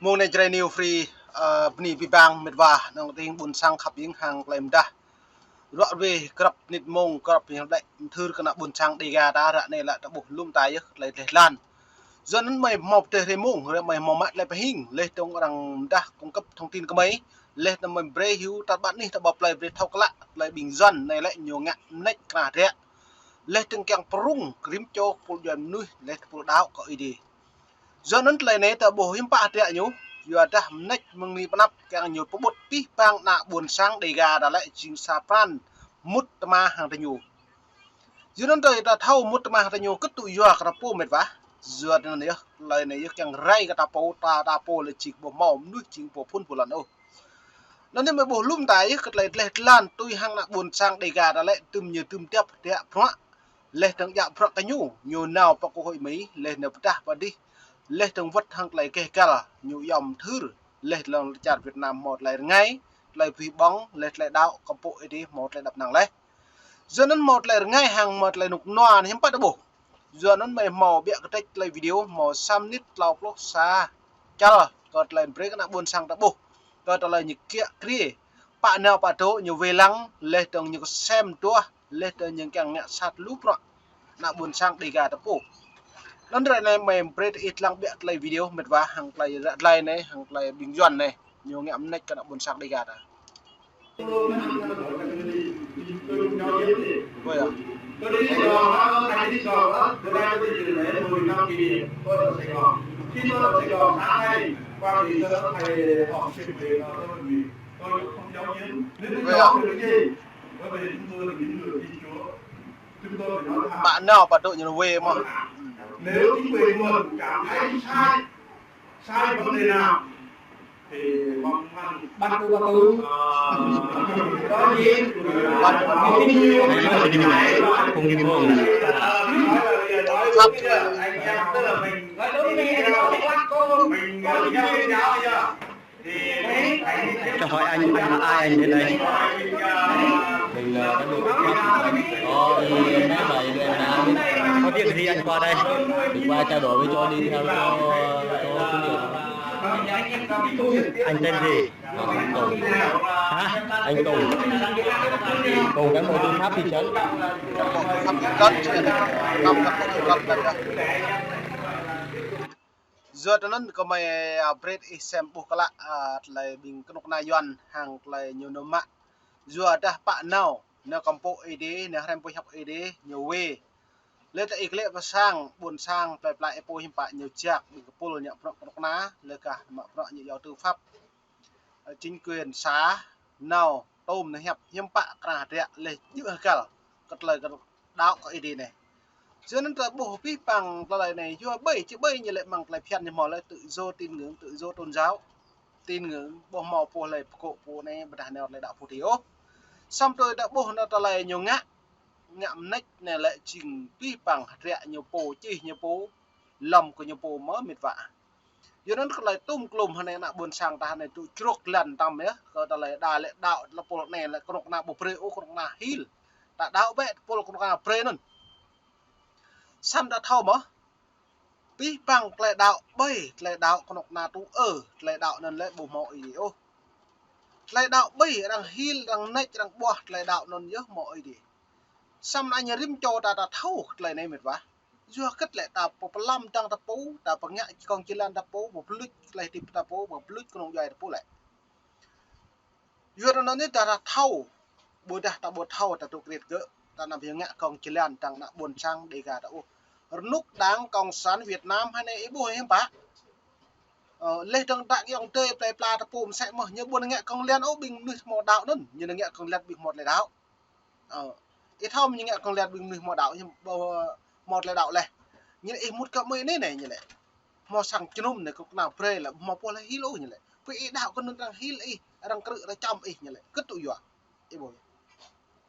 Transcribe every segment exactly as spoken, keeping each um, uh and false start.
Mông anai Jrai New Free, ơ, bơni abih bang mĕt wa, nong ting ƀuôn sang khăp ing hăng tơlơi mơdah. Ruă ruê grăp mơnit mông, grăp yang đĕ, mơthưr kơ ană ƀuôn sang Dega ta, ră anai lĕ ta ƀuh lŏm ta yơh, tơlơi dleh dlan. Yua anŭn mơi hmâo pơdơi hrơi mông, ră mơi hmâo mă tơlơi pơhing, laih dơ̆ng arăng mơdah cung cấp thông tin kơ mơi, laih anŭn mơi brơi hyu, ta ƀă anih ta ƀă plơi brơi thâo klă, tơlơi ƀing Yuan anai lĕ ñu ngă mơneč krah rĕ. Laih dơ̆ng kiăng pơrŭng, rĭm čô pul djuai mơnuih, laih pul đaŏ kơ Ơi Adai. Yua anŭn tơlơi anai ta ƀuh hiư̆m pă hơdră ñu, yua dah mơneč mơ̆ng anai pơ anăp kiăng ñu pơƀut abih bang ană ƀuôn sang Dega ta lĕ jing sa pran mŭt tơma hăng ta ñu. Yua anŭn tơlơi ta thâo mŭt tơma hăng ta ñu kơtŭ yua kơ ta pô mĕt wa. Yua anŭn yơh, tơlơi anai yơh kiăng rai kơ ta pô, ta, ta pô lĕ jing ƀu hmâo mơnuih jing pô phŭn pô lăn ôh. Anŭn anai mơi ƀuh lŏm ta yơh kơ tơlơi dleh dlan tui hăng ană ƀuôn sang Dega ta lĕ tơm ñu tơm tiăp tiăp bruă. Laih dơ̆ng djă bruă kơ ñu, ñu nao pơ kơ hội Mỹ, laih nao pơdah pơ adih, laih dơ̆ng wơ̆t hăng tơlơi geh găl, ñu yom mơthưr, laih dơ̆ng čar Việt Nam hmâo tơlơi rơngai, tơlơi bih ƀong, laih tơlơi đaŏ, kơ pô Ơi Adai hmâo tơlơi đăp năng laih. Yua anŭn hmâo tơlơi rơngai hăng hmâo tơlơi rơnŭk rơnua anai hiư̆m pă ta ƀuh. Yua anŭn mơi hmâo biă kơ tĕč tơlơi video hmâo sa mơnit klâo pluh sa čăl kơ tơlơi brơi kơ ană ƀuôn sang ta ƀuh. Kơ tơlơi ñu kiă kriê. Pă nao pă dŏ ñu wai lăng, laih dơ̆ng ñu kơsem duah, laih dơ̆ng ñu kiăng ngă sat lu bruă ană ƀuôn sang Dega ta pô. Anŭn ră anai mơi brơi tơ ih lăng biă tơlơi video mĕt wa hăng tơlơi ră tơlơi anai, hăng tơlơi ƀing Yuan anai. Ñu ngă mơneč kơ ană ƀuôn sang Dega ta. Ôi à. Ôi à. Ôi à. Mă nao pă dŏ ñu wai mơ̆n. Nếu chính quyền Nguồn cảm thấy sai, sai vấn đề nào thì mong anh bắt cứ bắt cứ. Ờ, có gì? Không đi mua. Anh em tức là mình, mình, mình, mình, mình, Cho hỏi anh, anh là ai, anh đến đây? Mình là cán bộ cảnh sát. Có, ừ, em biết rồi, em đã biết. Có việc gì anh qua đây? Thì qua trao đổi với cho đi theo cho, cho số điện. Anh tên gì? Anh Tùng. Hả? Anh Tùng. Tùng, cán bộ tư pháp thị trấn. Yua anŭn kơ mơi, a, brơi ih sem ƀuh klă, a, tơlơi ƀing kơnuk kơna Yuan hăng tơlơi ñu nao mă. Yua dah pă nao, nao kơ pô Ơi Adai, nao hrăm pô hiăp Ơi Adai, ñu wai. Laih ta ih klĕ pơ sang, ƀuôn sang, plơi pla ih pô hiư̆m pă ñu jak, ƀing kơpul ñu bruă kơnuk kơna, laih kah mă bruă ñu yua tư pháp. Ơ, chính quyền xã nao tôm nao hiăp hiư̆m pă krah rĕ laih djơ̆ hơkăl kơ tơlơi kơ đaŏ kơ Ơi Adai anai. Yua anŭn ta ƀuh abih bang tơlơi anai, yua ƀơi, či ƀơi ñu lĕ mơ̆ng tơlơi phiăn ñu hmâo lĕ tự do tín ngưỡng, tự do tôn giáo, tín ngưỡng, ƀu hmâo pô hlơi pơkŏ pô anai, ƀôdah nao tơlơi đaŏ pô adih ôh. Samơ̆ tui ta ƀuh anŭn tơlơi ñu ngă, ngă mơneč anai lĕ jing abih bang hơdră ñu pô, čih ñu pô, lŏm kơ ñu pô mơ̆ mĕt wa. Yua anŭn kơ tơlơi tŭm klum hơnai ană ƀuôn sang ta hơnai tŭ čruk lăn tăm yơh, kơ tơlơi đa lĕ đaŏ, tơlơi pul anai lĕ kơnuk kơna ƀu brơi ôh, kơnuk kơna hil. Ta đaŏ bĕ, pul kơnuk kơna brơi anŭn. Samơ̆ ta thâo mơ̆. Abih bang tơlơi đaŏ ƀơi, tơlơi đaŏ kơnuk kơna tŭ ư, tơlơi đaŏ anŭn lĕ ƀu hmâo Ơi Adai ôh. Tơlơi đaŏ ƀơi, arăng hil, arăng mơneč, arăng ƀuah, tơlơi đaŏ anŭn yơh hmâo Ơi Adai. Samơ̆ anai ñu rĭm čô ta, ta thâo tơlơi anai mĕt wa. Yua hơget lĕ ta pơplăm dăng ta pô, ta pơngă kông jơlan ta pô, pơplŭč tơlơi hơdip ta pô, pơplŭč kơnung djuai ta pô lĕ. Yua anŭn anai ta, ta thâo, ƀôdah ta ƀu thâo ta tŭ kriăt gơ̆, ta anăm hyu ngă kông jơlan dăng ană ƀuôn sang Dega ta ôh. Rơnŭk Đảng Cộng sản Việt Nam hơnai ih ƀuh hiư̆m pă. Ơ, laih dơ̆ng ta ayŏng adơi plơi pla ta pô mơsĕ mơ̆n, ñu ƀu ngă kông jơlan ôh ƀing mơnuih hmâo đaŏ anŭn, ñu ngă kông jơlan ƀing hmâo tơlơi đaŏ. Ơ, ih thâo mơ̆ ñu ngă kông jơlan ƀing mơnuih hmâo đaŏ, ñu ƀu hmâo tơlơi đaŏ laih. Ñu lĕ ih mŭt kơ mơi anai anai ñu lĕ. Hmâo sang jơnum anai kơnuk kơna brơi lĕ, hmâo pô hlơi hil ôh ñu lĕ. Pơ ih đaŏ kơ anŭn arăng hil ih, arăng krư̆ arăng čăm ih ñu lĕ. Kơtŭ yua. Ih ƀuh.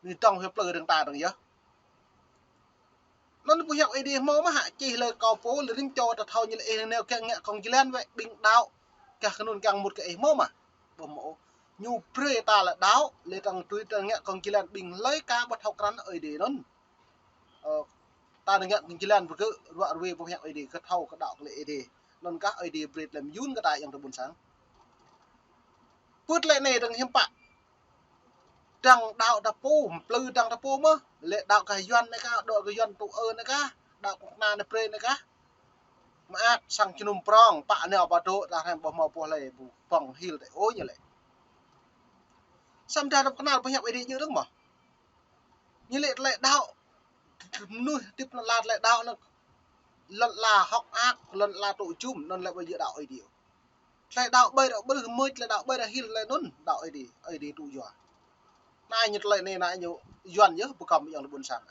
Anai dơ̆ng hyu plơi dơ̆ng ta dơ̆ng yơh. Anŭn pô hiăp Ơi Adai hmâo mơ̆ hă, čih lĕ kâo pô lĕ rĭm čô ta thâo ñu lĕ ih nao kiăng ngă kông jơlan wơ̆t ƀing đaŏ. Kah kơnŭn kiăng mŭt kơ ih hmâo mơ̆. Ƀu hmâo ôh. Ñu brơi ta lĕ đaŏ, lĕ dơ̆ng tui ta ngă kông jơlan ƀing hlơi kah ƀu thâo krăn Ơi Adai anŭn. Ơ, ta ngă kông jơlan pơkơ ruă ruê pơhiăp Ơi Adai, kơ thâo kơ đaŏ kơ lĕ Ơi Adai. Anŭn kah Ơi Adai brơi tơlơi mơyŭn kơ ta ayŏng adơi ƀôn sang. Pơ tơlơi anai dơ̆ng hiư̆m pă. Dăng đaŏ ta pô, plư dăng ta pô mơ̆. Lĕ đaŏ kơ Yuan anai kah, đaŏ kơ Yuan tŭ ơ anai kah, đaŏ kơ kơnuk kơna anai brơi anai kah. Mơak sang jơnum prong, pă nao pă dŏ, ta hrăm ƀu hmâo pô hlơi ƀu pơ̆ng hil tơ ôh ñu lĕ. Samơ̆ dah ta pơkơnăl pơhiăp Ơi Adai ñu dơ̆ng mơ̆. Ñu lĕ tơlơi đaŏ. Mơnuih hơdip lŏn ala tơlơi đaŏ anŭn lŏn ala hŏk mơak, lŏn ala tŭ jum, anŭn lĕ ƀu djơ̆ đaŏ Ơi Adai. Tơlơi đaŏ ƀơi đaŏ ƀơi hmư̆, tơlơi đaŏ ƀơi đaŏ hil, tơlơi anŭn đaŏ Ơi Adai, Ơi Adai tŭ yua. Anai ñu tơlơi anai anai ñu Yuan yơh, ƀu kăm ayŏng adơi ƀôn sang.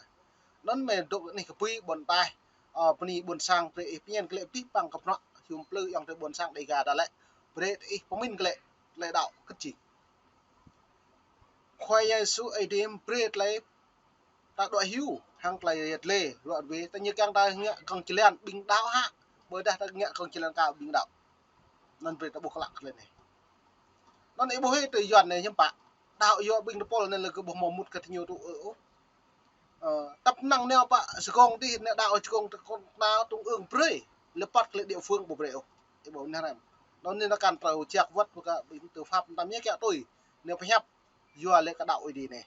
Anŭn mơ̆ dŏ anih kơ bui ƀôn taih, ơ, bơni ƀôn sang brơi ih pơñen glaĭ abih bang kơ bruă hiư̆m plư ayŏng adơi ƀôn sang Dêga ta lĕ. Brơi ih pơmĭn glaĭ tơlơi đaŏ kơ jing. Khua Yang Yêsu Ơi Adai brơi tơlơi ta đuaĭ hyu hăng tơlơi yet lĕ, ruă wê, ta ñu kiăng ta ngă kơ̆ng jơlan ƀing đaŏ hă, ƀôdah ta ngă kơ̆ng jơlan kơ ƀing đaŏ. Anŭn brơi ta ƀuh klă tơlơi anai. Anŭn ih ƀuh hĭ tơ Yuan anai hiư̆m pă. Đaŏ yua ƀing tơpul anŭn lĕ kơ ƀu hmâo mŭt kơ tơñu tŭ ơ ôh. Ơ, tăp năng nao pă sơgong tih, nao đaŏ sơgong tơ kơnuk kơna trung ương brơi. Lĕ păt kơ lĕ địa phương ƀu brơi ôh. Ih ƀuh anai hrăm. Anŭn anai kăn pơrơjăk wơ̆t ƀu kơ ƀing tư pháp tam ñu kiăng tui. Nao pơhiăp yua lĕ kơ đaŏ Ơi Adai anai.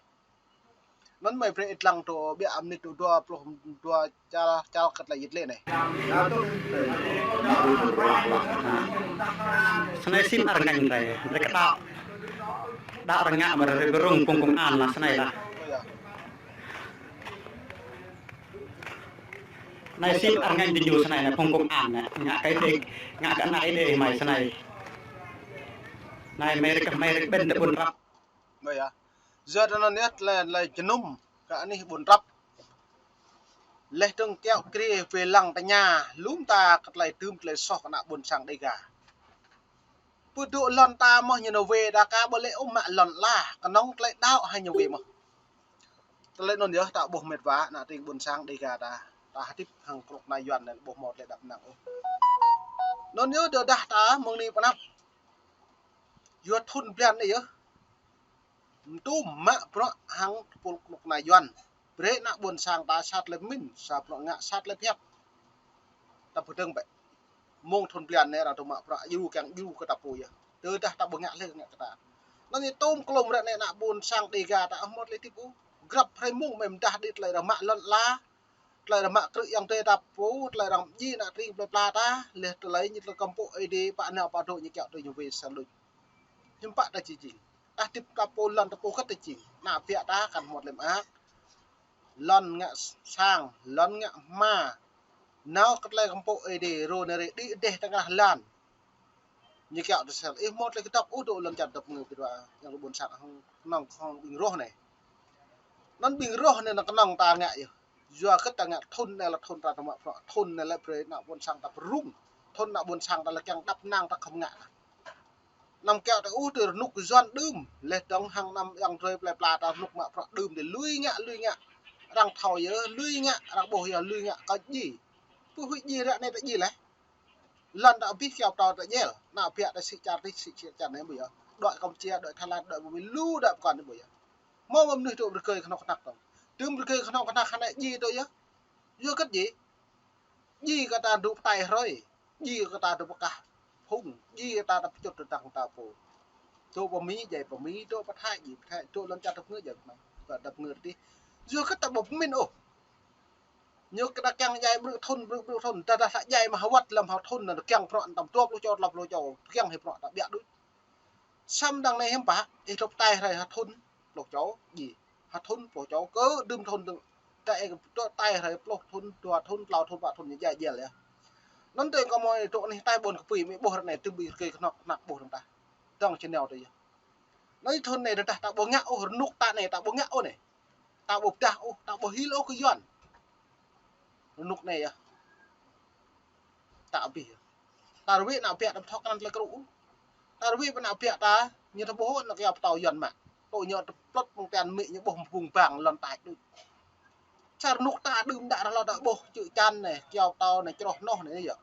Anŭn mơ̆ brơi ih lăng tơ ƀiă mơnit dua pluh dua čar, čar kơ tơlơi yet lĕ anai. Snei sim arăng ngă anai, brơi kơ đaŏ. Đaŏ arăng ngă mơ̆ rơgơi rơgơi rung phung công an lah snei lah. Anai sim arăng ngă tơñu snei anai phung công an anai. Ngă kơ Ơi Adai, ngă kơ ană Ơi Adai mơ̆ snei. Anai mơ̆ rơkah mơ̆ rơkah ƀing ta ƀun răp. Mơ̆ yơh. Yua anŭn yơh tơlơi, tơlơi jơnum kơ anih ƀun răp. Leh dơ̆ng kiaŏ kriê wai lăng tơña, lŏm ta kơ tơlơi tơm tơlơi soh kơ ană ƀôn sang Dêga. Pơdŏ lŏn ta mơ̆ ñu nao wai đa ka ƀu lĕ ôh mă lŏn ala, kơnơ̆ng tơlơi đaŏ hă ñu wai mơ̆. Tơlơi anŭn yơh ta ƀuh met wa, ană tring ƀôn sang Dêga ta. Ta hơdip hăng kơnuk kơna Yuan anŭn ƀu hmâo tơlơi đăp năng ôh. Anŭn yơh tơdah ta mơ̆ng anai pơ anăp. Yua thŭn blan anai yơh. Mơ̆ tŭ mă bruă hăng tơpul kơnuk kơna Yuan. Brơi ană ƀôn sang ta sa tơlơi pơmĭn, sa bruă ngă, sa tơlơi pơhiăp. Ta pơdơ̆ng bĕ. Mơ̆ng thŭn blan anai arăng tŭ mă bruă djru kiăng djru kơ ta pô yơh. Tơdah ta ƀu ngă lĕ ngă kơ ta. Anŭn ñu tŭm klŏm ră anai ană ƀôn sang Dêga ta ƀu hmâo tơlơi hơdip ôh. Grăp hrơi mông mơ̆ mơdah đĭ tơlơi arăng mă lŏn ala. Tơlơi arăng mă krư̆ ayŏng adơi ta pô, tơlơi arăng mơji ană tring plơi pla ta, leh tơlơi ñu tơlơi kơmpŏk Ơi Adai pă nao pă dŏ ñu kiaŏ tui ñu wai sa luč. Hiư̆m pă ta či jing. Ta hơdip ta pô lŏn ta pô kơ ta jing. Ană biă ta kăn hmâo tơlơi mơak. Lŏn ngă sang, lŏn ngă hma. Nao kơ tơlơi kơmpŏk Ơi Adai, rô anai rê đĭ dêh tơngah lan. Ñu kiaŏ tơ sel, ih hmâo tơlơi kơdŏp ôh dŏ lŏn čar dŏp ngơ pit wa, ayŏng adơi ƀôn sang hăng kơnơ̆ng hăng ƀing roh anai. Anŭn ƀing roh anai anŭn kơnơ̆ng ta ngă yơh. Yua kơ ta ngă thŭn anai lĕ thŭn ta tơmă prŏ, thŭn anai lĕ brơi ană ƀôn sang ta pơrŭng, thŭn ană ƀôn sang ta lĕ kiăng đăp năng ta khŏm ngă. Anăm kiaŏ tơ ôh tơ rơnŭk Yuan đưm, leh dơ̆ng hăng anăm ayŏng adơi plơi pla ta rơnŭk mă prŏ đưm dih lui ngă, lui ngă. Arăng thâo yơh, lui ngă, arăng ƀuh yơh, lui ngă, kơ djai. Pơ huĭ djai ră anai ta djai leh. Lŏn ta abih kiaŏ pơtao ta djel. Ană biă ta sĭ čar tih, sĭ čar anai ƀu yơh. Đuaĭ Kampuchia, đuaĭ Thái Lan, đuaĭ ƀu mĭn lu đuaĭ pơkŏn ƀu yơh. Hmâo mơnuih tŭ rơgơi kơnuk kơna tŏng. Tơm rơgơi kơnuk kơna khan anai djai tui yơh. Yua kơ djai. Djai kơ ta dŏ pơtai hrơi. Djai kơ ta dŏ pơkah phung. Djai kơ ta dŏ pơčut tơdang ta pô. Dŏ pơ Mi djai pơ Mi, dŏ pơ Thái djai pơ Thái, dŏ lŏn čar dŏp ngơ djai pơ anai. Kơ dŏp ngơ tih. Yua kơ ta ƀu pơmĭn ôh. Ñu kơ ta kiăng djai brư̆ thŭn, brư̆, brư̆ thŭn. Tơdah ta djai mă hơwăt lăm hao thŭn anŭn kiăng prŏ tơm dua pluh čô, tlâo pluh čô. Kiăng hĭ prŏ ta biă đôč. Samơ̆ dăng anai hiư̆m pă, ih dŏ pơtai hrơi ha thŭn pluh čô, djai. Ha thŭn pluh čô, kơ đưm thŭn dơ̆ng. Ta ih dŏ pơtai hrơi pluh thŭn, dua thŭn, tlâo thŭn, pă thŭn ñu djai djel yơh. Anŭn tơl kơ mơ̆ dŏ anih tai ƀôn kơpui mơ̆ ƀuh ră anai tơm ƀing rơgơi kơnuk kơna ƀuh dơ̆ng ta. Dơ̆ng čơneo tơ yơh. Anai thŭn anai tơdah ta ƀu ngă ôh, rơnŭk ta anai ta ƀu ngă ôh anai. Ta ƀu pơdah ôh, ta ƀu hil ôh kơ Yuan. Rơnŭk anai yơh. Ta abih yơh. Ta rơwĕ ană biă ta ƀu thâo krăn tơlơi krŭ ôh. Ta rơwĕ pơ ană biă ta, ñu ta ƀuh anŭn kiaŏ pơtao Yuan mă. Tơl ñu ta plŏt pơ̆ng tian mĭ ñu ƀuh phung bang lŏn tač đôč. Sa rơnŭk ta đưm đă ră lŏ ta ƀuh čư̆ čan anai, kiaŏ pơtao anai, čroh noh anai yơh.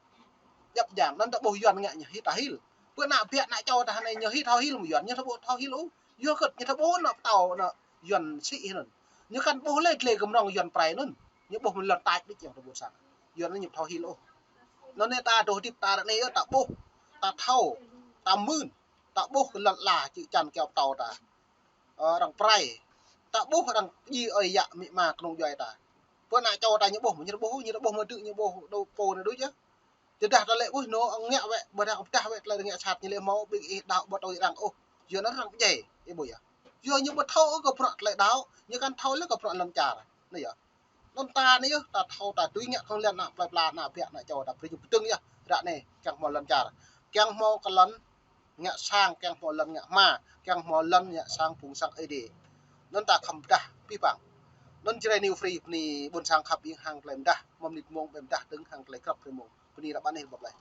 Djăp djang, anŭn ta ƀuh Yuan ngă ñu hĭ ta hil. Pơ ană biă ană čô ta anai ñu hĭ thâo hil mơ̆ Yuan, ñu ta ƀu thâo hil ôh. Yua kơ ñu ta ƀuh ană pơtao ană Yuan sĭ hĭ anŭn. Ñu kăn ƀuh lĕ tơlơi kơmrŏng Yuan prai anŭn. Ñu ƀuh mơ̆ lŏn tač đôč ayŏng adơi ƀôn sang. Yuan anŭn ñu thâo hil ôh. Anŭn anai ta dŏ hơdip ta ră anai yơh, ta ƀuh, ta thâo, ta mưn, ta ƀuh kơ lŏn ala čư̆ čan kiao pơtâo ta. Ơ, arăng prai. Ta ƀuh arăng pơdjai ơi yă amĭ ama kơnung djuai ta. Pơ ană čô ta ñu ƀuh, ñu ƀuh, ñu ƀuh mơdư̆, ñu ƀuh đô pô anai đôč yơh. Tơdah ta lĕ, ui, anŭn ngă wĕ, ƀôdah pơdah wĕ tơlơi rơngiă sat ñu lĕ hmâo, ƀing ih đaŏ ƀu tui arăng ôh. Yua anŭn arăng pơdjai, ih ƀuh yơh. Yua ñu ƀu thâo kơ bruă tơlơi đaŏ, ñu kăn thâo lĕ kơ bruă lŏn čar. Anai yơh. Anŭn ta anai yơh, ta thâo ta tui ngă hăng lŏn ană plơi pla, ană biă, ană čô ta brơi ñu pơdơ̆ng yơh. Ră anai, kiăng hmâo lŏn čar. Kiăng hmâo kơ lŏn ngă sang, kiăng hmâo lŏn ngă hma, kiăng hmâo lŏn ngă sang phung sang Ơi Adai. Anŭn ta khŏm pơdah abih bang. Anŭn Jrai New Free bơni ƀôn sang khăp ing hăng tơlơi pơdah, mơ̆ng mơnit mông ƀơi pơdah dơ̆ng hăng tơlơi krăp tơlơi mông. Bơni ră anai, bye bye.